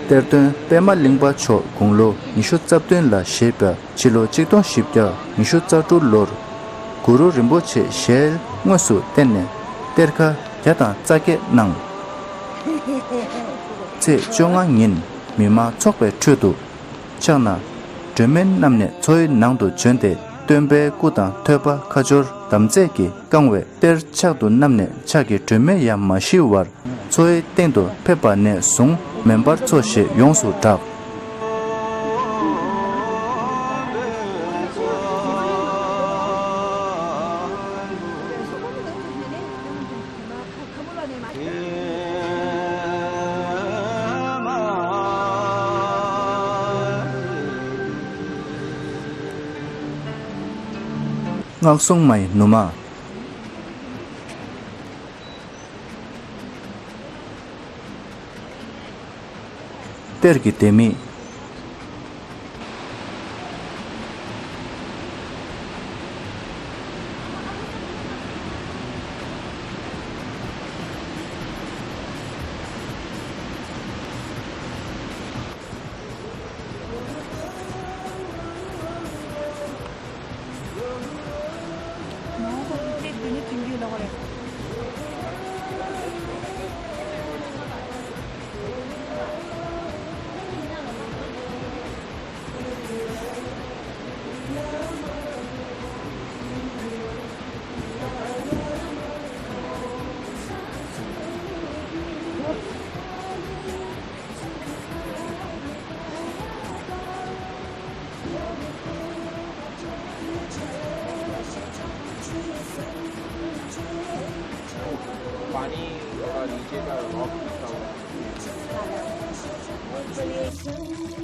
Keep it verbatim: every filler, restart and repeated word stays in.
གཏེར་སྟོན་པད་མ་གླིང་པ་མཆོག་དགུང་ལོ་ཉི་ཤུ་རྩ་བདུན་ལ་བཞེས་པ། ཕྱི་ལོ་གཅིག་སྟོང་བཞི་བརྒྱ་ཉི་ཤུ་རྩ་དྲུག་ལོར་གུ་རུ་རིན་པོ་ཆེ་ཞལ་དངོས་སུ་བསྟན་ནས་གཏེར་ཁ་བརྒྱ་དང་རྩ་བརྒྱད་གནང་། ཚེས་བཅོ་ལྔ་ཉིན་མི་མང་ཚོགས་པའི་ཁྲོད་དུ་ཕྱག་ན་སྒྲོལ་མའི་བསྣམས་ནས་མཚོ་ཡི་ནང་དུ་བྱོན་ཏེ། སྟོན་པའི་སྐུ་དང་ཐོད་པ་ཁ་སྦྱོར་དམ་རྫས་ཀྱིས་བཀང་བའི་གཏེར་ཕྱག་ཏུ་བསྣམས་ནས་ཕྱག་གི་སྒྲོན་མེ་ཡང་མ་ཞི་བར་མཚོའི་སྟེང་དུ་ཕེབས་པ་ནས་བཟུང་མེ་འབར་མཚོ་ཞེས་ཡོངས་སུ་གྲགས། སྔགས་སྲུང་མའི་ནུ་མ། གཏེར་གྱི་ལྡེ་མིག། पानी, अ, नीचे का रॉक दिखता हुआ।